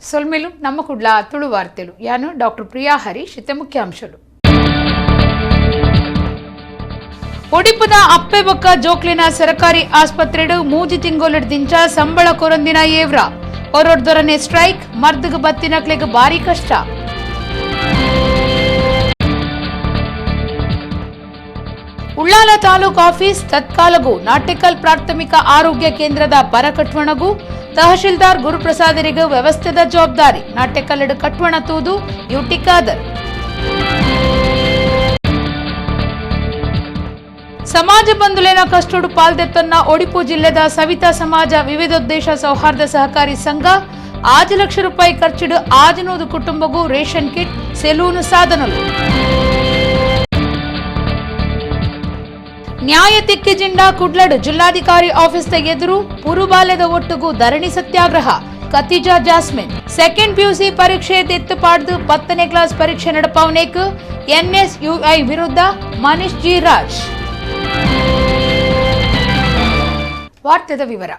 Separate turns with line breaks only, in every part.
ಸೊಲ್ಮೆಲು ನಮ್ಮ ಕುಡ್ಲ ತುಳು ವಾರ್ತೆಲು. ಯಾನು ಡಾಕ್ಟರ್ ಪ್ರಿಯಾ ಹರೀಶ್. ಇತ್ತೆ ಮುಖ್ಯಾಂಶಗಳು. ಒಡಿಪುದ ಅಪ್ಪೆ ಬೊಕ್ಕ ಜೋಕ್ಲಿನ ಸರಕಾರಿ ಆಸ್ಪತ್ರೆಡು ಮೂಜಿ ತಿಂಗೊಲಿಡ್ದಿಂಚ ಸಂಬಳ ಕೊರೊಂದಿನ ಏವ್ರ ಒರೊಡ್ದೊರನೆ ಸ್ಟ್ರೈಕ್. ಮರ್ದಗ್ ಬತ್ತಿನಕ್ಲೆಗ್ ಬಾರಿ ಕಷ್ಟ. ಉಳ್ಳಾಲ ತಾಲೂಕು ಆಫೀಸ್ ತತ್ಕಾಲಗೂ ನಾಟಿಕಲ್ ಪ್ರಾಥಮಿಕ ಆರೋಗ್ಯ ಕೇಂದ್ರದ ಬರ ಕಟ್ವಣಗೂ ತಹಶೀಲ್ದಾರ್ ಗುರುಪ್ರಸಾದರಿಗೆ ವ್ಯವಸ್ಥೆದ ಜವಾಬ್ದಾರಿ. ನಾಟೆಕಲ್ಲೆಡು ಕಟ್ವಣ ತೂದು ಯುಟಿ ಖಾದರ್. ಸಮಾಜ ಬಂಧುಲೇನ ಕಷ್ಟೋಡು ಪಾಲ್ದೆತ್ತನ್ನ ಒಡಿಪು ಜಿಲ್ಲೆದ ಸವಿತಾ ಸಮಾಜ ವಿವಿಧೋದ್ದೇಶ ಸೌಹಾರ್ದ ಸಹಕಾರಿ ಸಂಘ 5 ಲಕ್ಷ ರೂಪಾಯಿ ಖರ್ಚಿಡು 600 ಕುಟುಂಬಗೂ ರೇಷನ್ ಕಿಟ್, ಸೆಲೂನ್ ಸಾಧನలు. ನ್ಯಾಯ ತಿಕ್ಕಿ ಜಿಂಡಾ ಕುಡ್ಲಡು ಜಿಲ್ಲಾಧಿಕಾರಿ ಆಫೀಸ್ ಎದುರು ಪುರುಬಾಲ್ಯದ ಒಟ್ಟುಗೂ ಧರಣಿ ಸತ್ಯಾಗ್ರಹ. ಕತಿಜಾ ಜಾಸ್ಮಿನ್. ಸೆಕೆಂಡ್ ಪಿಯುಸಿ ಪರೀಕ್ಷೆ ದೆತ್ತು ಪಾಡ್ದು 10ನೇ ಕ್ಲಾಸ್ ಪರೀಕ್ಷೆ ನಡಪಾವನೇಕ್ ಎನ್ಎಸ್ಯುಐ ವಿರುದ್ಧ ಮನೀಶ್ ಜಿ ರಾಜ್. ವಾರ್ತೆದ ವಿವರ.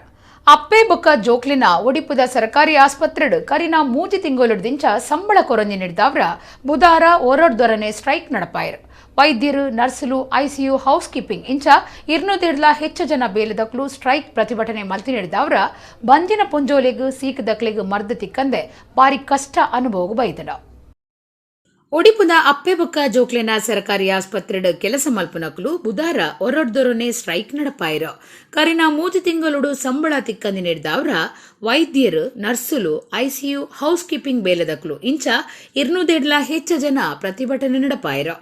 ಅಪ್ಪೆ ಬೊಕ್ಕ ಜೋಕ್ಲಿನ ಒಡಿಪುದ ಸರ್ಕಾರಿ ಆಸ್ಪತ್ರೆಡ್ ಕರಿನ ಮೂಜಿ ತಿಂಗೊಲುಡ್ದಿಂಚ ಸಂಬಳ ಕೊರೊಂದಿ ನೀಡಿದವರ ಬುಧಾರ ಒರೊಡ್ದೊರನೆ ಸ್ಟ್ರೈಕ್ ನಡಪಾಯರು. ವೈದ್ಯರು, ನರ್ಸುಲು, ಐಸಿಯು, ಹೌಸ್ ಕೀಪಿಂಗ್ ಇಂಚ 200ಲ ಹೆಚ್ಚು ಜನ ಬೇಲೆದಕ್ಲು ಸ್ಟ್ರೈಕ್ ಪ್ರತಿಭಟನೆ ಮಲ್ತಿ ನೀಡಿದವರ ಬಂಜಿನ ಪೊಂಜೋಲೆಗ್ ಸೀಕದಕ್ಲೆಗ್ ಮರ್ದು ತಿಕ್ಕಂದೆ ಬಾರಿ ಕಷ್ಟ ಅನುಭವ ಬೈದನ. ಒಡಿಪುದ ಅಪ್ಪೆ ಬೊಕ್ಕ ಜೋಕ್ಲೆನ ಸರ್ಕಾರಿ ಆಸ್ಪತ್ರೆಡ್ ಕೆಲಸ ಮಲ್ಪುನಕುಲು ಬುಧಾರ ಒರೊಡ್ದೊರನೆ ಸ್ಟ್ರೈಕ್ ನಡಪಾಯರು. ಕರಿನ ಮೂಜಿ ತಿಂಗಳುಡು ಸಂಬಳ ತಿಕ್ಕಂದಿ ನೀಡಿದವರ ವೈದ್ಯರು, ನರ್ಸುಲು, ಐಸಿಯು, ಹೌಸ್ ಕೀಪಿಂಗ್ ಬೇಲೆದಕ್ಲು ಇಂಚ 200ಲ ಹೆಚ್ಚು ಜನ ಪ್ರತಿಭಟನೆ ನಡಪಾಯರು.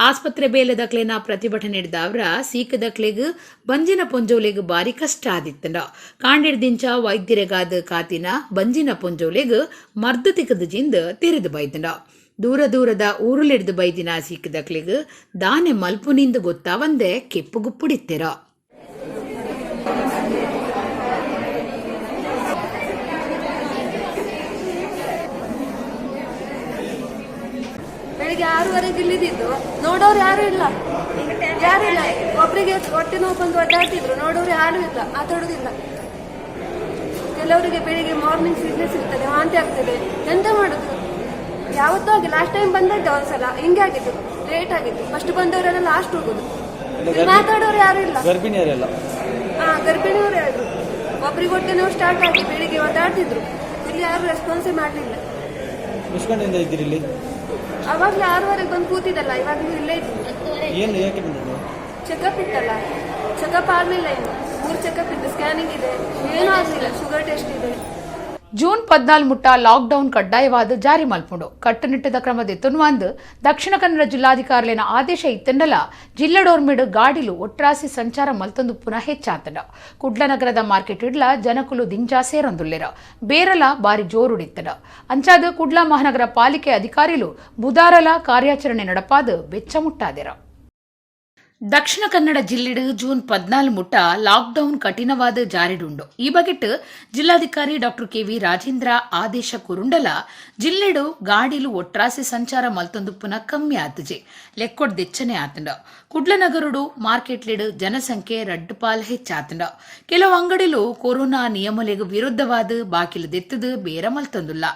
ಆಸ್ಪತ್ರೆ ಬೇಲೆದಕ್ಲೆನ ಪ್ರತಿಭಟನೆ ಹಿಡ್ದವ್ರ ಸೀಕದಕ್ಲೆಗ್ ಬಂಜಿನ ಪೊಂಜೋಲೆಗ್ ಬಾರಿ ಕಷ್ಟ ಆದಿತ್ತಂಡ. ಕಾಂಡಿಡ್ದಿಂಚ ವೈದ್ಯರೆಗಾದ ಕಾತಿನ ಬಂಜಿನ ಪೊಂಜೋಲೆಗ್ ಮರ್ದು ತಿಕ್ಕದು ಜಿಂದ್ ತೆರೆದು ಬೈದಂಡ. ದೂರ ದೂರದ ಊರುಲಿಡ್ದು ಬೈದಿನ ಸೀಕದಕ್ಲೆಗ್ ದಾನೆ ಮಲ್ಪುನಿಂದು ಗೊತ್ತಾವಂದೆ ಕೆಪ್ಪುಗುಪ್ಪುಡಿತ್ತೆರ.
ಬೆಳಿಗ್ಗೆ 6:30ಗೆ ಇಲ್ಲಿದ್ದು ನೋಡೋರು ಯಾರು ಇಲ್ಲ, ಯಾರು ಇಲ್ಲ. ಒಬ್ರಿಗೆ ಹೊಟ್ಟೆ ನೋವು ಬಂದು ಒದ್ದಾಡ್ತಿದ್ರು, ನೋಡೋರು ಯಾರು ಇಲ್ಲ, ಮಾತಾಡೋದಿಲ್ಲ. ಕೆಲವರಿಗೆ ಬೆಳಿಗ್ಗೆ ಮಾರ್ನಿಂಗ್ ಸಿಕ್ನೆಸ್ ಇರ್ತದೆ, ವಾಂತಿ ಆಗ್ತದೆ, ಎಂತ ಮಾಡುದು? ಯಾವತ್ತೂ ಹಾಗೆ. ಲಾಸ್ಟ್ ಟೈಮ್ ಬಂದದ್ದೆ ಒಂದ್ಸಲ ಹಿಂಗೆ ಆಗಿತ್ತು, ಲೇಟ್ ಆಗಿತ್ತು. ಫಸ್ಟ್ ಬಂದವರೆಲ್ಲ ಲಾಸ್ಟ್ ಹೋಗುದು, ಇಲ್ಲಿ ಮಾತಾಡೋರು ಯಾರು ಇಲ್ಲ.
ಗರ್ಭಿಣಿಯರೆಲ್ಲ.
ಹಾ, ಗರ್ಭಿಣಿಯವರು ಯಾರು. ಒಬ್ರಿಗೆ ಹೊಟ್ಟೆ ನೋವು ಸ್ಟಾರ್ಟ್ ಆಗಿ ಬೆಳಿಗ್ಗೆ ಒದ್ದಾಡ್ತಿದ್ರು, ಇಲ್ಲಿ ಯಾರು ರೆಸ್ಪಾನ್ಸೇ ಮಾಡ್ಲಿಲ್ಲ.
ಎಷ್ಟು ಗಂಟೆಯಿಂದ ಇದ್ದೀರಿ ಇಲ್ಲಿ?
ಅವಾಗ್ಲೇ 6:30ಗೆ ಬಂದು ಕೂತಿದ್ದಲ್ಲ, ಇವಾಗಲೂ ಇಲ್ಲೇ ಇದ್ದೀನಿ.
ಏನು, ಯಾಕೆ ಬಂದದ್ದು?
ಚೆಕಪ್ ಇತ್ತಲ್ಲ, ಚೆಕಪ್ ಆಗ್ಲಿಲ್ಲ ಇನ್ನು. 3 ಚೆಕಪ್ ಇತ್ತು, ಸ್ಕ್ಯಾನಿಂಗ್ ಇದೆ, ಏನೂ ಆಗ್ಲಿಲ್ಲ, ಶುಗರ್ ಟೆಸ್ಟ್ ಇದೆ.
ಜೂನ್ 14 ಮುಟ್ಟ ಲಾಕ್ಡೌನ್ ಕಡ್ಡಾಯವಾದ ಜಾರಿ ಮಲ್ಪುಂಡು. ಕಟ್ಟುನಿಟ್ಟದ ಕ್ರಮದ ತುನ್ವಾಂದ್ ದಕ್ಷಿಣ ಕನ್ನಡ ಜಿಲ್ಲಾಧಿಕಾರಿಲೇನ ಆದೇಶ ಇತ್ತಂಡಲ ಜಿಲ್ಲೆಡೋರ್ಮಿಡು ಗಾಡಿಲು ಒಟ್ರಾಸಿ ಸಂಚಾರ ಮಲ್ತೊಂದು ಪುನಃ ಹೆಚ್ಚಾತಂಡ. ಕುಡ್ಲ ನಗರದ ಮಾರ್ಕೆಟ್ ಇಡ್ಲ ಜನಕುಲು ದಿಂಜಾ ಸೇರೊಂದುಲ್ಲೆರ. ಬೇರಲ ಬಾರಿ ಜೋರುಡಿತ್ತಂಡ. ಅಂಚಾದ ಕುಡ್ಲ ಮಹಾನಗರ ಪಾಲಿಕೆ ಅಧಿಕಾರಿಲು ಬುಧಾರಲ ಕಾರ್ಯಾಚರಣೆ ನಡಪಾದ ಬೆಚ್ಚ ಮುಟ್ಟಾದೆರ. ದಕ್ಷಿಣ ಕನ್ನಡ ಜಿಲ್ಲೆಡು ಜೂನ್ 14 ಮುಟ್ಟ ಲಾಕ್ಡೌನ್ ಕಠಿಣವಾದ ಜಾರಿಡುಂಡು. ಈ ಬಗೆಟ್ ಜಿಲ್ಲಾಧಿಕಾರಿ ಡಾಕ್ಟರ್ ಕೆವಿ ರಾಜೇಂದ್ರ ಆದೇಶ ಕುರುಂಡಲ ಜಿಲ್ಲೆಡು ಗಾಡಿಲು ಒಟ್ರಾಸಿ ಸಂಚಾರ ಮಲ್ತೊಂದು ಪುನಃ ಕಮ್ಮಿ ಆತಜೆ, ಲೆಕ್ಕೊಡ್ದೆಚ್ಚನೆ ಆತಂಡ. ಕುಡ್ಲ ನಗರುಡು ಮಾರ್ಕೆಟ್ಲೆಡು ಜನಸಂಖ್ಯೆ ರಡ್ಡು ಪಾಲ್ ಹೆಚ್ಚಾತಂಡ. ಕೆಲವು ಅಂಗಡಿಲು ಕೊರೋನಾ ನಿಯಮಲೆಗ್ ವಿರುದ್ಧವಾದ ಬಾಕಿಲು ದೆತ್ತದು ಬೇರ ಮಲ್ತೊಂದುಲ್ಲ.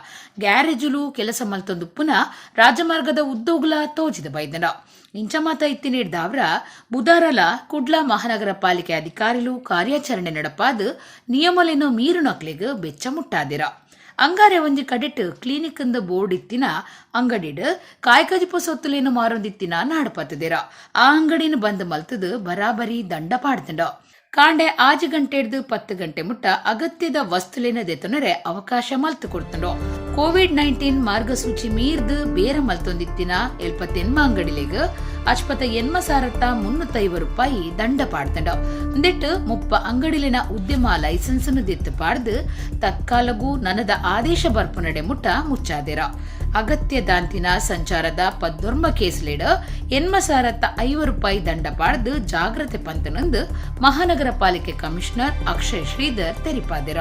ಗ್ಯಾರೇಜುಲು ಕೆಲಸ ಮಲ್ತೊಂದು ಪುನಃ ರಾಜಮಾರ್ಗದ ಉದ್ದೋಗುಲ ತೋಜಿದ ಬೈದನ. ಇಂಚ ಮಾತ ಇತ್ತಿ ನೀಡ್ದಾವ್ರ ಬುಧಾರಲ ಕುಡ್ಲ ಮಹಾನಗರ ಪಾಲಿಕೆ ಅಧಿಕಾರಿಲು ಕಾರ್ಯಾಚರಣೆ ನಡಪಾದ ನಿಯಮಲೆನು ಮೀರುನಕ್ಲೆಗ್ ಬೆಚ್ಚ ಮುಟ್ಟಾದಿರ. ಅಂಗಾರೆ ಒಂಜಿ ಕಡೆಟ್ ಕ್ಲಿನಿಕ್ ಇಂದ ಬೋರ್ಡ್ ಇತ್ತಿನ ಅಂಗಡಿಡ್ ಕಾಯ್ಕಜಿಪ ಸೊತ್ತುಲೇನು ಮಾರೊಂದಿತ್ತಿನ ನಾಡಪತ್ತದಿರ. ಆ ಅಂಗಡಿನ ಬಂದ್ ಮಲ್ತದು ಬರಾಬರಿ ದಂಡ ಪಾಡ್ದಂಡ. ಕಾಂಡೆ 6 ಗಂಟೆಡ್ದು 10 ಗಂಟೆ ಮುಟ್ಟ ಅಗತ್ಯದ ವಸ್ತುಲೇನ ದೆತೊನರೆ ಅವಕಾಶ ಮಲ್ತು ಕೊಡ್ತಂಡು. ಕೋವಿಡ್-19 ಮಾರ್ಗಸೂಚಿ ಮೀರ್ದು ಬೇರ ಮಲ್ತೊಂದಿತ್ತಿನ ಎಲ್ಪತ್ತೆನ್ಮ ಅಂಗಡಿಲೆಗ್ ಅಚ್ಪತ ಎನ್ಮ ಸಾರತ್ತ 350 ರೂಪಾಯಿ ದಂಡ ಪಾಡ್ತಂಡ. ಅಂದೆಟ್ಟು 30 ಅಂಗಡಿಲಿನ ಉದ್ಯಮ ಲೈಸೆನ್ಸ್ ದೆತ್ತು ಪಾಡ್ದು ತತ್ಕಾಲಗೂ ನನದ ಆದೇಶ ಬರ್ಪುನಡೆ ಮುಟ್ಟ ಮುಚ್ಚಾದಿರ. ಅಗತ್ಯ ದಾಂತಿನ ಸಂಚಾರದ ಪದ್ದೊರ್ಮ ಕೇಸ್ಲೇಡ್ ಎನ್ಮ ಸಾರತ್ತ 50 ರೂಪಾಯಿ ದಂಡ ಪಾಡ್ದು ಜಾಗ್ರತೆ ಪಂತನಂದು ಮಹಾನಗರ ಪಾಲಿಕೆ ಕಮಿಷನರ್ ಅಕ್ಷಯ್ ಶ್ರೀಧರ್ ತೆರಿಪಾದಿರ.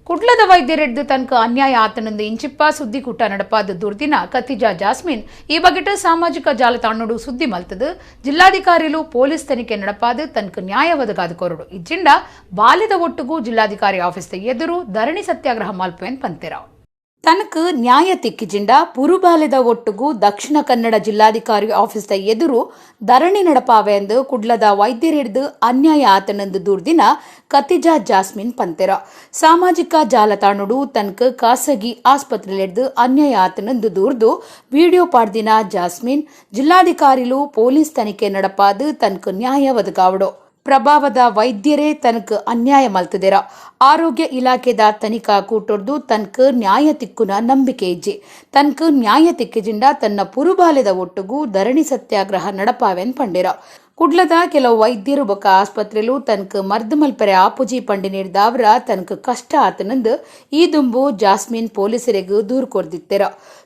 ಕುಡ್ಲ ಕುಡ್ಲದ ವೈದ್ಯರೆಡ್ದು ತನಕ ಅನ್ಯಾಯ ಆತನಂದು ಇಂಚಿಪ್ಪ ಸುದ್ದಿಕೂಟ ನಡಪಾದ ದುರ್ದಿನ ಕತಿಜಾ ಜಾಸ್ಮಿನ್ ಈ ಬಗೆಟ್ ಸಾಮಾಜಿಕ ಜಾಲತಾಣಡು ಸುದ್ದಿ ಮಲ್ತದು ಜಿಲ್ಲಾಧಿಕಾರಿಲು ಪೊಲೀಸ್ ತನಿಖೆ ನಡಪಾದ ತನಕ ನ್ಯಾಯ ಒದಗಾದ ಕೊರಡು ಇಜ್ಜಿಂಡ ಬಾಲ್ಯದ ಒಟ್ಟುಗೂ ಜಿಲ್ಲಾಧಿಕಾರಿ ಆಫೀಸ್ ಎದುರು ಧರಣಿ ಸತ್ಯಾಗ್ರಹ ಮಲ್ಪೆನ್ ಪಂತೆರ. ತನಕ ನ್ಯಾಯ ತಿಕ್ಕಿಜಿಂಡ ಪುರುಬಾಲೆದ ಒಟ್ಟುಗೂ ದಕ್ಷಿಣ ಕನ್ನಡ ಜಿಲ್ಲಾಧಿಕಾರಿ ಆಫೀಸ್ದ ಎದುರು ಧರಣಿ ನಡಪಾವೆ ಎಂದು ಕುಡ್ಲದ ವೈದ್ಯರಿಡ್ದು ಅನ್ಯಾಯ ಆತನಂದು ದೂರ್ದಿನ ಕತಿಜಾ ಜಾಸ್ಮಿನ್ ಪಂತೆರ. ಸಾಮಾಜಿಕ ಜಾಲತಾಣಡು ತನಕ ಖಾಸಗಿ ಆಸ್ಪತ್ರೆಲಿಡ್ದು ಅನ್ಯಾಯ ಆತನಂದು ದೂರ್ದು ವಿಡಿಯೋ ಪಾಡ್ದಿನ ಜಾಸ್ಮಿನ್ ಜಿಲ್ಲಾಧಿಕಾರಿಲು ಪೊಲೀಸ್ ತನಿಖೆ ನಡಪಾದು ತನಕ ನ್ಯಾಯ ಒದಗಾವಡು. ಪ್ರಭಾವದ ವೈದ್ಯರೇ ತನಕ ಅನ್ಯಾಯ ಮಲ್ತದೆರ. ಆರೋಗ್ಯ ಇಲಾಖೆದ ತನಿಖಾ ಕೂಟೊರ್ದು ತನಕ ನ್ಯಾಯ ತಿಕ್ಕುನ ನಂಬಿಕೆ ಇಜ್ಜಿ. ತನಕ ನ್ಯಾಯ ತಿಕ್ಕಿಜಿಂಡ ತನ್ನ ಪುರುಬಾಲೆದ ಒಟ್ಟುಗೂ ಧರಣಿ ಸತ್ಯಾಗ್ರಹ ನಡಪಾವೆನ್ ಪಂಡೆರ. ಕುಡ್ಲದ ಕೆಲವು ವೈದ್ಯರು ಬೊಕ ಆಸ್ಪತ್ರೆಲು ತನಕ ಮರ್ದ್ ಮಲ್ಪೆರೆ ಆಪುಜಿ ಪಂಡಿನಿರ್ದಾವ್ರ ತನಕ ಕಷ್ಟ ಆತನಂದು ಈ ದುಂಬು ಜಾಸ್ಮಿನ್ ಪೊಲೀಸರಿಗೂ ದೂರು ಕೊರ್ದಿತ್ತೆರ.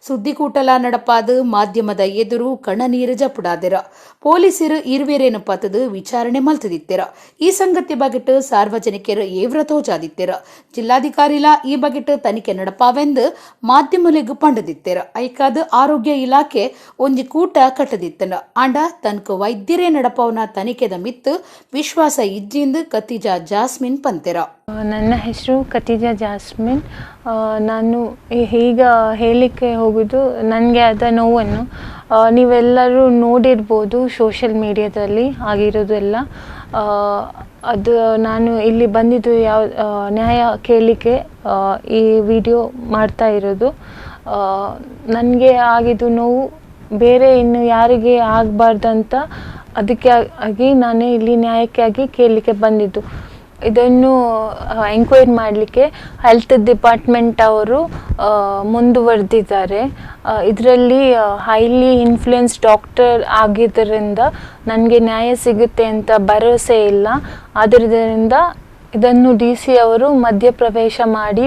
ಸುದ್ದಿಕೂಟಲ ನಡಪಾದು ಮಾಧ್ಯಮದ ಎದುರು ಕಣ್ಣನೀರು ಜಪುಡಾದೆರ. ಪೊಲೀಸರು ಇರ್ವೇರೇನು ಪತದು ವಿಚಾರಣೆ ಮಲ್ತದಿತ್ತೆರ. ಈ ಸಂಗತಿ ಬಗೆಟ್ ಸಾರ್ವಜನಿಕರು ಏವ್ರ ತೋಜಾದಿತ್ತೆರ. ಜಿಲ್ಲಾಧಿಕಾರಿಲ ಈ ಬಗೆಟ್ ತನಿಖೆ ನಡಪಾವೆಂದು ಮಾಧ್ಯಮಲೆಗ್ ಪಂಡದಿತ್ತೆರ. ಐಕಾದ್ ಆರೋಗ್ಯ ಇಲಾಖೆ ಒಂಜಿ ಕೂಟ ಕಟ್ಟದಿತ್ತನ. ಆಂಡ ತನಕ ವೈದ್ಯರೇ ನಡಪವನ ತನಿಖೆದ ಮಿತ್ತು ವಿಶ್ವಾಸ ಇಜ್ಜಿಂದು ಕತಿಜಾ ಜಾಸ್ಮಿನ್ ಪಂತೆರ.
ನನ್ನ ಹೆಸರು ಕತಿಜಾ ಜಾಸ್ಮಿನ್. ನಾನು ಈಗ ಹೇಳಲಿಕ್ಕೆ ಹೋಗೋದು ನನಗೆ ಆದ ನೋವನ್ನು. ನೀವೆಲ್ಲರೂ ನೋಡಿರ್ಬೋದು ಸೋಷಿಯಲ್ ಮೀಡಿಯಾದಲ್ಲಿ ಆಗಿರೋದೆಲ್ಲ. ಅದು ನಾನು ಇಲ್ಲಿ ಬಂದಿದ್ದು ಯಾವ ನ್ಯಾಯ ಕೇಳಲಿಕ್ಕೆ ಈ ವಿಡಿಯೋ ಮಾಡ್ತಾ ಇರೋದು. ನನಗೆ ಆಗಿದ್ದು ನೋವು ಬೇರೆ ಇನ್ನು ಯಾರಿಗೆ ಆಗಬಾರ್ದಂತ ಅದಕ್ಕೆ ಆಗಿ ನಾನು ಇಲ್ಲಿ ನ್ಯಾಯಕ್ಕಾಗಿ ಕೇಳಲಿಕ್ಕೆ ಬಂದಿದ್ದು. ಇದನ್ನು ಎಂಕ್ವೈರಿ ಮಾಡಲಿಕ್ಕೆ ಹೆಲ್ತ್ ಡಿಪಾರ್ಟ್ಮೆಂಟ್ ಅವರು ಮುಂದುವರೆದಿದ್ದಾರೆ. ಇದರಲ್ಲಿ highly influence doctor ಆಗಿದ್ದರಿಂದ ನನಗೆ ನ್ಯಾಯ ಸಿಗುತ್ತೆ ಅಂತ ಭರವಸೆ ಇಲ್ಲ. ಆದ್ದರಿಂದ ಇದನ್ನು ಡಿ ಸಿ ಅವರು ಮಧ್ಯಪ್ರವೇಶ ಮಾಡಿ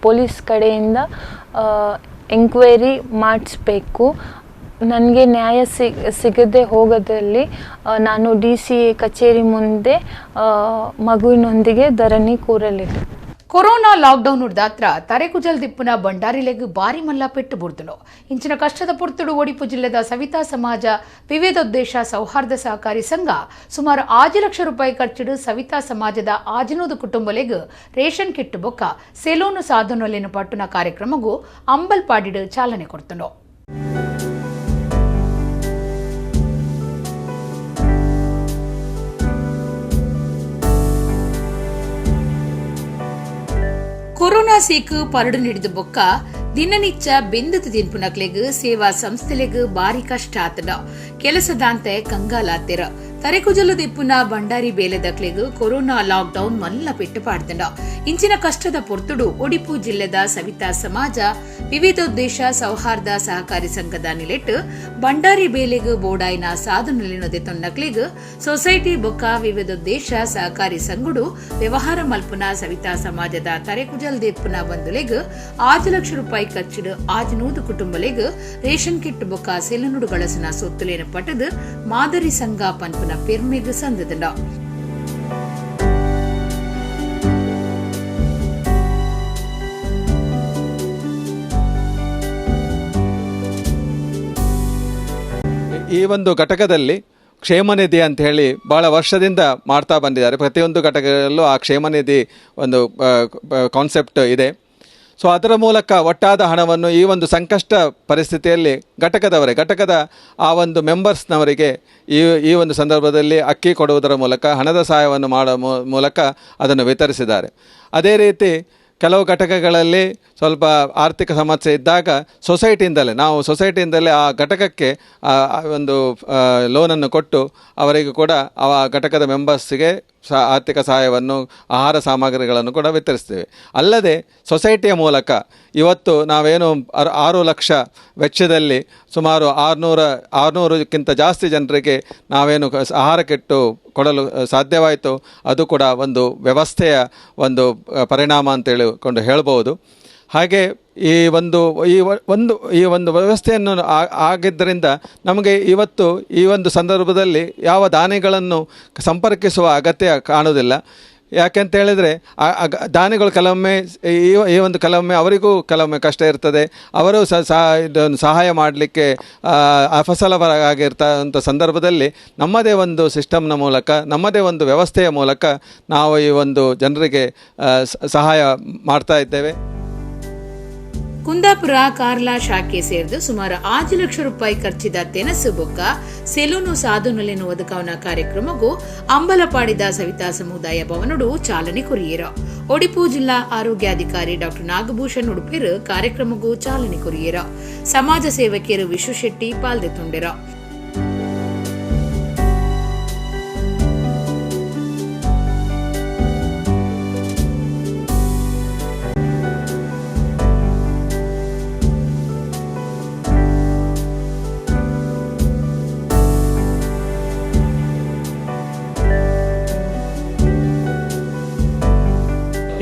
ಪೊಲೀಸ್ ಕಡೆಯಿಂದ ಎಂಕ್ವೈರಿ ಮಾಡಿಸ್ಬೇಕು. ನನಗೆ ನ್ಯಾಯ ಸಿಗದೆ ಹೋಗದಲ್ಲಿ ನಾನು ಡಿ ಸಿ ಕಚೇರಿ ಮುಂದೆ ಮಗುವಿನೊಂದಿಗೆ ಧರಣಿ ಕೂರಲಿದೆ.
ಕೊರೋನಾ ಲಾಕ್ಡೌನ್ ದಾತ್ರ ತರೆಕುಜಲ್ ದಿಪ್ಪುನ ಬಂಡಾರಿಲೆಗ್ ಬಾರಿ ಮಲ್ಲ ಪೆಟ್ಟು ಬುರ್ದುನು. ಇಂಚಿನ ಕಷ್ಟದ ಪುರ್ತುಡು ಒಡಿಪು ಜಿಲ್ಲೆದ ಸವಿತಾ ಸಮಾಜ ವಿವಿಧೋದ್ದೇಶ ಸೌಹಾರ್ದ ಸಹಕಾರಿ ಸಂಘ ಸುಮಾರು 5 ಲಕ್ಷ ರೂಪಾಯಿ ಖರ್ಚಿಡು ಸವಿತಾ ಸಮಾಜದ 500 ಕುಟುಂಬಲೆಗ್ ರೇಷನ್ ಕಿಟ್ ಬೊಕ್ಕ ಸೆಲೂನು ಸಾಧನೊಲೆನು ಪಟ್ಟುನ ಕಾರ್ಯಕ್ರಮಗೂ ಅಂಬಲ್ಪಾಡಿಡು ಚಾಲನೆ ಕೊಡ್ತುಂಡು. ಕೊರೋನಾ ಸೀಕು ಪರಡು ಹಿಡಿದು ಬೊಕ್ಕ ದಿನನಿಚ್ಚ ಬೆಂದತು ತಿನ್ಪುನಕ್ಲೆಗ್ ಸೇವಾ ಸಂಸ್ಥೆಲೆಗ್ ಬಾರಿ ಕಷ್ಟ ಆತನ. ಕೆಲಸದಾಂತೆ ಕಂಗಾಲಾತಿರ. ತರೆಕುಜಲು ದಿಪ್ಪುನ ಬಂಡಾರಿ ಬೇಲೆದಕ್ಲೆಗ್ ಕೊರೋನಾ ಲಾಕ್ಡೌನ್ ಮಲ್ಲ ಪೆಟ್ಟು ಪಾಡ್ತಂಡ. ಇಂಚಿನ ಕಷ್ಟದ ಪೊರ್ತುಡು ಒಡಿಪು ಜಿಲ್ಲೆದ ಸವಿತಾ ಸಮಾಜ ವಿವಿಧೋದ್ದೇಶ ಸೌಹಾರ್ದ ಸಹಕಾರಿ ಸಂಘದ ನಿಲೆಟ್ ಬಂಡಾರಿ ಬೇಲೆಗ್ ಬೋಡಾಯಿನ ಸಾಧನಲಿನದೆ ತೊನ್ನಕ್ಲೆಗ್ ಸೊಸೈಟಿ ಬೊಕ್ಕ ವಿವಿಧೋದ್ದೇಶ ಸಹಕಾರಿ ಸಂಘಡು ವ್ಯವಹಾರ ಮಲ್ಪುನ ಸವಿತಾ ಸಮಾಜದ ತರೆಕುಜಲ್ ದಿಪ್ಪುನ ಬಂಧುಲೆಗ್ 5 ಲಕ್ಷ ರೂಪಾಯಿ ಖರ್ಚಿಡು 500 ಕುಟುಂಬಲೆಗ್ ರೇಷನ್ ಕಿಟ್ ಬೊಕ್ಕ ಸೆಲನುಡು ಗಳಸನ ಸೊತ್ತುಲೇನ ಪಟದು ಮಾದರಿ ಸಂಘ ಪನ್ಪುನ ಪೆರ್ಮೆಗ್ ಸಂದದಂಡ.
ಈ ಒಂದು ಘಟಕದಲ್ಲಿ ಕ್ಷೇಮನಿಧಿ ಅಂತ ಹೇಳಿ ಭಾಳ ವರ್ಷದಿಂದ ಮಾಡ್ತಾ ಬಂದಿದ್ದಾರೆ. ಪ್ರತಿಯೊಂದು ಘಟಕದಲ್ಲೂ ಆ ಕ್ಷೇಮನಿಧಿ ಒಂದು ಕಾನ್ಸೆಪ್ಟ್ ಇದೆ. ಸೊ ಅದರ ಮೂಲಕ ಒಟ್ಟಾದ ಹಣವನ್ನು ಈ ಒಂದು ಸಂಕಷ್ಟ ಪರಿಸ್ಥಿತಿಯಲ್ಲಿ ಘಟಕದ ಆ ಒಂದು ಮೆಂಬರ್ಸ್ನವರಿಗೆ ಈ ಒಂದು ಸಂದರ್ಭದಲ್ಲಿ ಅಕ್ಕಿ ಕೊಡುವುದರ ಮೂಲಕ ಹಣದ ಸಹಾಯವನ್ನು ಮಾಡೋ ಮೂಲಕ ಅದನ್ನು ವಿತರಿಸಿದ್ದಾರೆ. ಅದೇ ರೀತಿ ಕೆಲವು ಘಟಕಗಳಲ್ಲಿ ಸ್ವಲ್ಪ ಆರ್ಥಿಕ ಸಮಸ್ಯೆ ಇದ್ದಾಗ ಸೊಸೈಟಿಯಿಂದಲೇ ಆ ಘಟಕಕ್ಕೆ ಒಂದು ಲೋನನ್ನು ಕೊಟ್ಟು ಅವರಿಗೂ ಕೂಡ ಆ ಘಟಕದ ಮೆಂಬರ್ಸಿಗೆ ಆರ್ಥಿಕ ಸಹಾಯವನ್ನು, ಆಹಾರ ಸಾಮಗ್ರಿಗಳನ್ನು ಕೂಡ ವಿತರಿಸ್ತೇವೆ. ಅಲ್ಲದೆ ಸೊಸೈಟಿಯ ಮೂಲಕ ಇವತ್ತು ನಾವೇನು 6 ಲಕ್ಷ ವೆಚ್ಚದಲ್ಲಿ ಸುಮಾರು 600ಕ್ಕಿಂತ ಜಾಸ್ತಿ ಜನರಿಗೆ ನಾವೇನು ಆಹಾರ ಕಿಟ್ಟು ಕೊಡಲು ಸಾಧ್ಯವಾಯಿತು. ಅದು ಕೂಡ ಒಂದು ವ್ಯವಸ್ಥೆಯ ಒಂದು ಪರಿಣಾಮ ಅಂತೇಳಿಕೊಂಡು ಹೇಳ್ಬೋದು. ಹಾಗೆ ಈ ಒಂದು ವ್ಯವಸ್ಥೆಯನ್ನು ಆಗಿದ್ದರಿಂದ ನಮಗೆ ಇವತ್ತು ಈ ಒಂದು ಸಂದರ್ಭದಲ್ಲಿ ಯಾವ ದಾನಿಗಳನ್ನು ಸಂಪರ್ಕಿಸುವ ಅಗತ್ಯ ಕಾಣುವುದಿಲ್ಲ. ಯಾಕೆಂತ ಹೇಳಿದರೆ ದಾನಿಗಳು ಕೆಲವೊಮ್ಮೆ ಈ ಒಂದು ಕೆಲವೊಮ್ಮೆ ಅವರಿಗೂ ಕೆಲವೊಮ್ಮೆ ಕಷ್ಟ ಇರ್ತದೆ, ಅವರು ಇದನ್ನು ಸಹಾಯ ಮಾಡಲಿಕ್ಕೆ ಅಫಸಲವರಾಗಿರ್ತಂಥ ಸಂದರ್ಭದಲ್ಲಿ ನಮ್ಮದೇ ಒಂದು ಸಿಸ್ಟಮ್ನ ಮೂಲಕ, ನಮ್ಮದೇ ಒಂದು ವ್ಯವಸ್ಥೆಯ ಮೂಲಕ ನಾವು ಈ ಒಂದು ಜನರಿಗೆ ಸಹಾಯ ಮಾಡ್ತಾ ಇದ್ದೇವೆ.
ಕುಂದಾಪುರ ಕಾರ್ಲಾ ಶಾಖೆ ಸೇರಿದು ಸುಮಾರು 5 ಲಕ್ಷ ರೂಪಾಯಿ ಖರ್ಚಿದ ತೆನಸು ಬೊಕ್ಕ ಸೆಲೂನು ಸಾಧುನಲೆನು ಒದಕವನ ಕಾರ್ಯಕ್ರಮಕ್ಕೂ ಅಂಬಲಪಾಡಿದ ಸವಿತಾ ಸಮುದಾಯ ಭವನಡು ಚಾಲನೆ ಕೊರಿಯೇರ. ಒಡಿಪು ಜಿಲ್ಲಾ ಆರೋಗ್ಯಾಧಿಕಾರಿ ಡಾಕ್ಟರ್ ನಾಗಭೂಷಣ್ ಉಡುಪಿರು ಕಾರ್ಯಕ್ರಮಕ್ಕೂ ಚಾಲನೆ ಕೊರಿಯೇರ. ಸಮಾಜ ಸೇವಕಿಯರು ವಿಶ್ವಶೆಟ್ಟಿ ಪಾಲ್ದೆ ತುಂಡಿರ.